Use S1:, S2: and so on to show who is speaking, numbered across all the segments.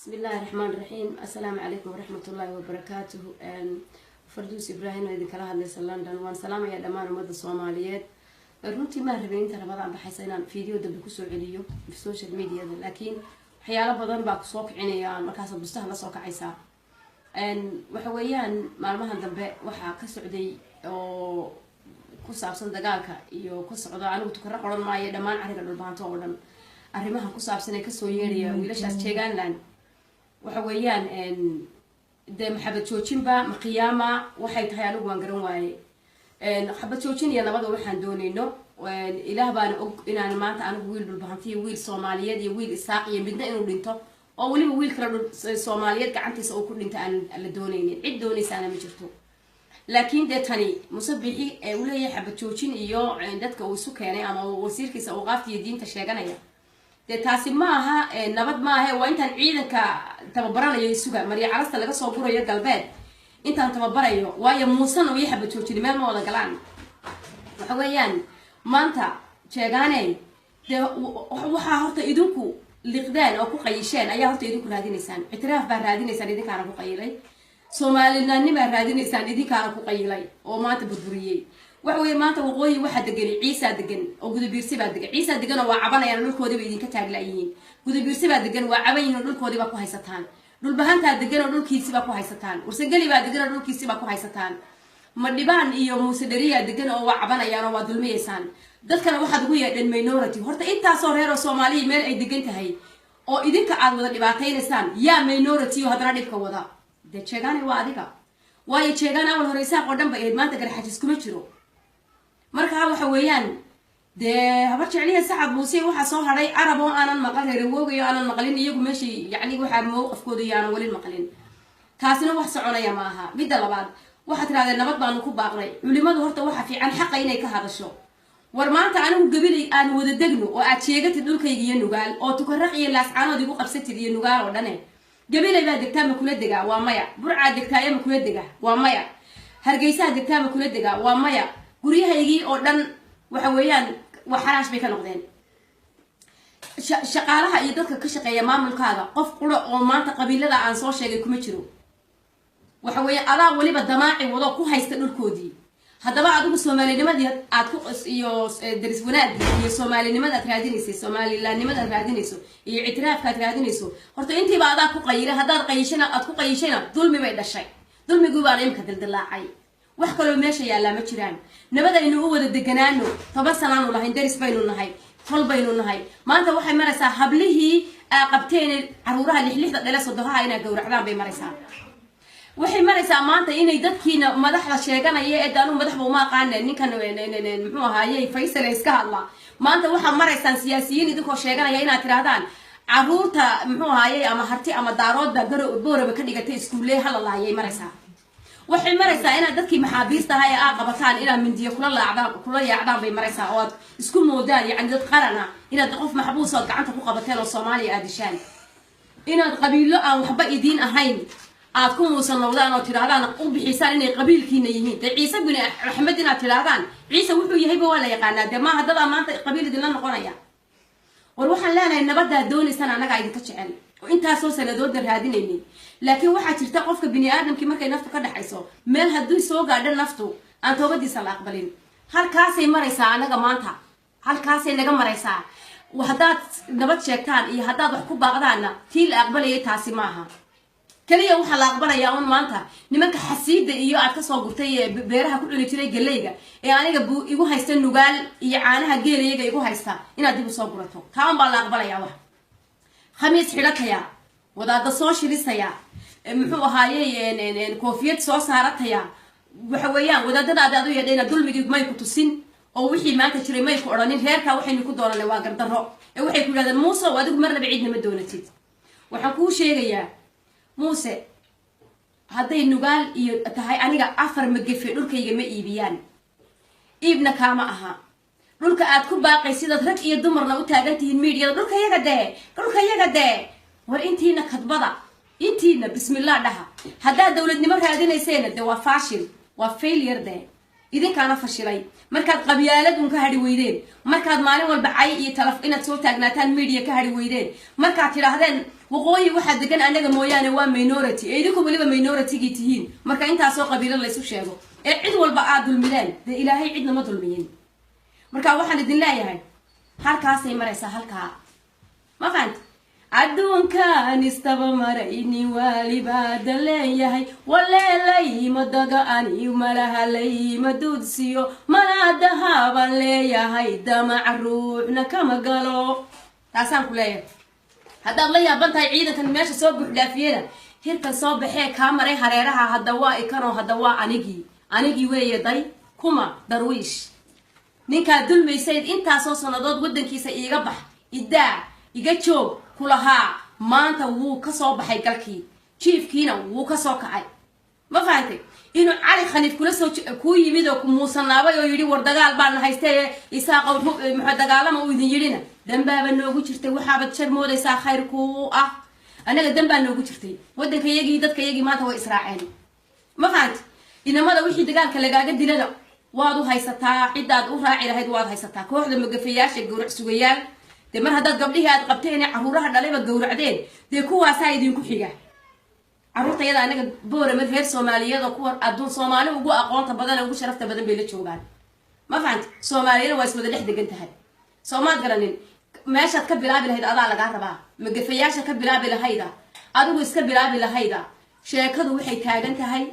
S1: Bismi illaahi raxmaan raxiim. Assalaamu calaykum waraxmatullaahi wabarakaatuhu. Farduus Ibraahim oo idinkala hadlaysa London. Waan salaamayaa dhammaan ummadda Soomaaliyeed. Runtii maan rabin inta Ramadaan baxaysa inaan video dambe kusoo celiyo social mediada, laakiin waxyaalo badan baa kusoo kicinaya, markaas bustaha la soo kacaysaa. Waxa weeyaan, maalmahan dambe waxaa ka socday oo ku saabsan dagaalka iyo ku socda, anigu Tukaro qoran maayo, dhammaan carriga Dhulbaanto oo dhan arrimaha ku saabsan ee kasoo yeeraya wiilashaas Jeegaanland, waxa weeyaan dee maxabad joojinba ma qiyaama waxay tahay? Anigu waan garan waaye. Xabad joojin iyo nabada waxaan doonayno, Ilaah baana og inaan maanta anigu wiil Dhulbahantiyo, wiil Soomaaliyeed iyo wiil Isaaq iyo midna inuu dhinto, oo weliba wiil kale Soomaaliyeed gacantiisa uu ku dhinto aan la doonaynin. Cid doonaysaana ma jirto. Laakiin dee tani Musabixi ee uu leeyahay xabad joojin iyo dadka uu isu keenay ama wasiirkiisa awqaafta iyo diinta sheeganaya, dee taasi ma aha nabad maahe. Waa intaan ciidanka tababaranayo isuga marya carasta laga soo gurayo galbeed intaan tababarayo, waayo Muusena iyo xabad joojini meel ma wada galaan. Waxa weeyaan, maanta Jeegaaney, dee waxaa horta idinku liqdeen oo ku qayisheen ayaa horta idinku raadinaysaan. Ictiraaf baa raadinaysaan, idinkaana ku qayilay. Soomaalinaani baa raadinaysaan, idinkaana ku qayilay oo maanta burburiyey. Waxa weeye, maanta waqooyi waxaa degani Ciisaa degan oo Gudabiirsi baa degan. Ciisaa degan oo waa cabanayaan, dhulkoodiiba idinka taaglayihiin. Gudabiirsi baa degan, waa caban yihiin oo dhulkoodii baa ku haysataan. Dhulbahantaa degan oo dhulkiisi baa ku haysataan. Warsangeli baa degan oo dhulkiisi baa ku haysataan. Madhibaan iyo Muuse Dheriyaa degan oo waa cabanayaan oo waa dulmiyeysaan. Dadkana waxaad ugu yeedheen minority. Horta intaasoo reer oo Soomaaliya meel ay degan tahay oo idinka aad wada dhibaataynaysaan, yaa minority oo haddana dhibka wada? Dee Jeegaane waa adiga, waayo Jeegaan awal hore Isaaq oo dhan bay ahayd, maanta Garxajis kuma jiro. Marka waxa weeyaan, dee Habar Jecliya, Sacad Muuse, waxaa soo hadhay Arab oo aanan maqal, reerwoogayo aanan maqlin iyagu meeshay, yacni waxaa mowqafkooda iyo aanan weli maqlin. Taasina wax soconaya ma aha. Midda labaad, waxaad tirahdeen nabad baanu ku baaqnay. Culimadu horta waxa fiican xaqa inay ka hadasho. War maanta anigu Gabilay aan wada degno oo aad sheegatid dhulkayga iyo Nugaal oo Tukaraq iyo Laascaanood igu qabsatid iyo Nugaal oo dhane. Gabilay baa degtaa, ma kula degaa? Waa maya. Burcaad degtaaye, ma kula degaa? Waa maya. Hargeysaad degtaa, ma kula degaa? Waa maya. Guryahaygii oo dhan waxa weeyaan waa xaraash bay ka noqdeen. Shaqaalaha iyo dadka ka shaqeeya maamulkaada qof qura oo maanta qabiilada aan soo sheegay kuma jiro. Waxa weeye, adaa weliba damaaci wado ku haysta dhulkoodii. Haddaba adigu soomaalinimadii aad ku iyo daris wanaagii iyo soomaalinimada aad raadinaysay, Somalilandnimada aad raadinayso iyo ictiraafka aad raadinayso, horta intiiba adaa ku qayilay. Haddaad qayishana, aad ku qayishayna, dulmi bay dhashay. Dulmigii baana imika dildilaacay. Wax kaloo meesha yaallaa ma jiraan. Nabad aynu u wada deganaano. 10 sanaanu lahayn, daris baynu nahay, tol baynu nahay. Maanta waxay maraysaa hablihii aa qabteen caruuraha lixlixda dhale, sodohaha inaa gowracdaan bay maraysaa. Waxay maraysaa maanta inay dadkiina madaxda sheeganaya ee daanu madaxba uma aqaane, ninkan muxuu ahaayey, Faysal, iska hadla. Maanta waxaa maraysaan siyaasiyiin idinkoo sheeganaya inaad tirahdaan caruurta muxuu ahaayey ama Harti ama Daaroodba garo Booraba ka dhigatay iskuulle hala laayay maraysaa. Waxay maraysaa inaad dadkii maxaabiista ahaa ee aa qabataan inaad mindiyo kula laacdaan, kula yaacdaan bay maraysaa, oo aad isku moodaan yacni dad qaran ah inaad qof maxbuus ood gacanta ku qabateen oo Soomaaliya aad dishaan, inaad qabiilo aan waxba idiin ahayn aad ku muusanowdaan oo tidhaahdaan u bixisaan inay qabiilkiina yihiin. Dee Ciise bin Axmed inaad tidhaahdaan, Ciise wuxuu yahayba waa la yaqaanaa. Dee maaha dadaa maanta qabiil idinla noqonaya. War waxaan leenahay, nabadaad doonaysaan annagaa idinka jecel oo intaasoo sanadooda raadinaynay. Laakiin waxaa jirta qofka bini aadamkii markay naftu ka dhexayso meel haddii soo gaadho naftu aan toobadiisa la aqbalin. Halkaasay maraysaa annaga maanta, halkaasay naga maraysaa. Haddaad nabad sheegtaan iyo haddaad wax ku baaqdaanna, tii la aqbalayay taasi maaha. Keliya waxaa la aqbalayaa un maanta nimanka xasiida iyo aad kasoo gurtay ee beeraha ku cuni jiray galeyga ee aniga bu igu haysta Nugaal iyo caanaha geelayaga igu haysta inaad dib usoo gurato. Taa un baa la aqbalayaa. Wax khamiis xidhataya, wadaada soo shirisaya, muxuu ahaayey, koofiyad soo saarataya, waxa weeyaan wadaadadaada aad u yeedhayna dulmigii may ku tusin oo wixii maanta jiray may ku odhanin reerkaa waxaynu ku doonanay waa gardarro, ee waxay ku yidhahdeen, "Muuse, adigu marnaba ciidna ma doonatid." Waxaan kuu sheegayaa, Muuse, hadday Nugaal iyo tahay, aniga afar magafe dhulkayga ma iibiyaan, iibna kaama aha. Dhulka aad ku baaqay sidaad rag iyo dumarna u taagan tihiin miidiyada, dhulka yaga dee, dhulka yaga dee. War intiina kadbada, intiina bismillah dhaha. Haddaad dowladnimo raadinayseena, dee waa fashil, waa failure, dee idinkaana fashilay. Markaad qabyaalad un ka hadhi weydeen, markaad maalin walba cay iyo talaf inaad soo taagnaataan media ka hadhi weydeen, markaad tidhaahdeen Waqooyi waxaa degan anaga mooyaane waa minority, ee idinku weliba minoritygii tihiin. Marka intaasoo qabiilo laysu sheego ee cid walba aad dulmideen, dee Ilaahay cidna ma dulmiyin. Marka waxaan idin leeyahay, halkaasay maraysaa halkaa, ma fahant? Adduunkan istaba marayni waalibaadan leeyahay, waleelayma daga ani malaha layma duudsiyo malaadahaabaan leeyahay, damac ruuxna kama galo. Taasaan ku leeyahay. Haddaad la yaaban tahay ciidankan meesha soo buuxdhaafiyena, hirkan soo baxee kaa maray hareeraha, hadda waa ikanoo, hadda waa anigii, anigii weeye. Day kuma Darwiish, ninkaa dulmaysayd intaasoo sannadood waddankiisa iiga bax, idaa iga joog kulahaa, maanta wuu ka soo baxay galkii, jiifkiina wuu ka soo kacay. Ma fahantay? Inuu Cali Khaniif kula soo kuu yimid oo muusanaabay oo yidhi, "War dagaal baan haystee, Isaaqa muxuu dagaalama," uu idin yidhina, dambaaba noogu jirtay. Waxaabad shar moodaysaa khayr kuu ah. Annaga dambaa noogu jirtay. Waddanka yagii, dadka yagii maanta way israaceen. Ma fahantay? Inamada wixii dagaalka lagaaga dilana waad u haysataa, ciddaad u raaci lahayd waad haysataa, kooxda magafayaasha, gowrac sugayaal. Dee mar haddaad gabdhihii aad qabteen ee caruuraha dhalayba gowracdeen, dee kuwaasaa idinku xiga. Carruurta yada anaga Boorama, reer Soomaaliyeed oo kuwa adduun Soomaali ugu aqoonta badan ee ugu sharafta badan bay la joogaan. Ma fahanta? Soomaaliyana waa iswada dhex degan tahay. Soomaad garanin? Meeshaad ka bilaabi lahayd adaa lagaa rabaa. Magafayaasha ka bilaabi lahayda, adigu iska bilaabi lahayda. Sheekadu waxay taagan tahay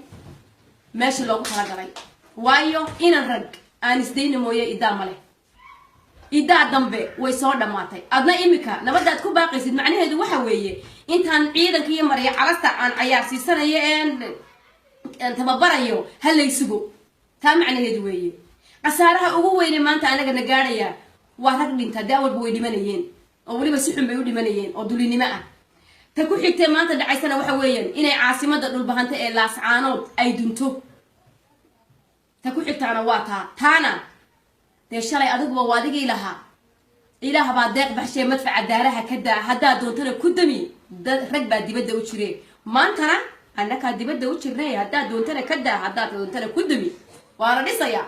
S1: meesha loogu talagalay, waayo inan rag aan isdayna mooye idaa male, idaa dambe way soo dhammaatay. Adna imika nabadaad ku baaqaysid macnaheedu waxa weeye, intaan ciidanka iyo marya calasta aan cayaarsiisanayo een tababarayo ha laysugo. Taa macnaheedu weeye. Khasaaraha ugu weyne maanta anaga na gaadhaya waa rag dhinta. Dee awalba way dhimanayeen, oo weliba si xun bay u dhimanayeen oo dulinimo ah. Ta ku xigtee maanta dhacaysana waxa weeyaan inay caasimada Dhulbahanta ee Laascaanood ay dunto. Ta ku xigtaana waa taa. Taana dee shalay adiguba waa adigii lahaa, "Ilaah baa deeq baxshee, madfaca daaraha ka daa, haddaad doontana ku dami, dad rag baa dibadda u jire." Maantana annakaa dibadda u jirnay, haddaad doontana ka daa, haddaad doontana ku dami, waa la dhisayaa.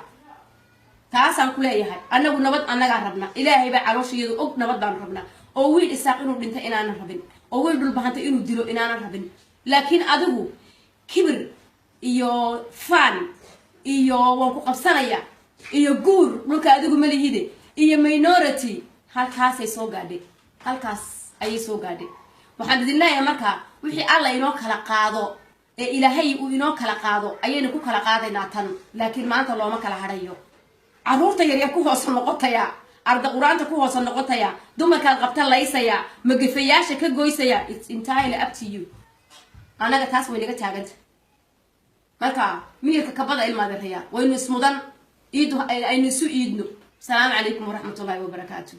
S1: Taasaan ku leeyahay. Annagu nabad annagaa rabna. Ilaahay baa calooshayadu og. Nabad baan rabnaa, oo wiil Isaaq inuu dhinto inaanan rabin, oo wiil Dhulbahanta inuu dilo inaanan rabin. Laakiin adigu kibir iyo faan iyo waan ku qabsanaya iyo guur dhulka adigu malihide iyo minority, halkaasay soo gaadhay, halkaas ayay soo gaadhay. Waxaan idin leeyahay markaa, wixii Alla inoo kala qaado ee Ilaahay uu inoo kala qaado ayaynu ku kala qaadaynaa tan. Laakiin maanta looma kala hadhayo. Carruurta yaryar ku hoosa noqotaya, arda qur-aanta ku hoosa noqotaya, dumarkaad qabta laysaya, magafayaasha ka goysaya, it's entirely up to you. Annaga taas way naga taaganta. Marka miyirka kabada, ilmaadeerayaa, waynu ismudan iidu, aynu isu iidno. Asalaamu calaykum waraxmat ullahi wabarakaatu.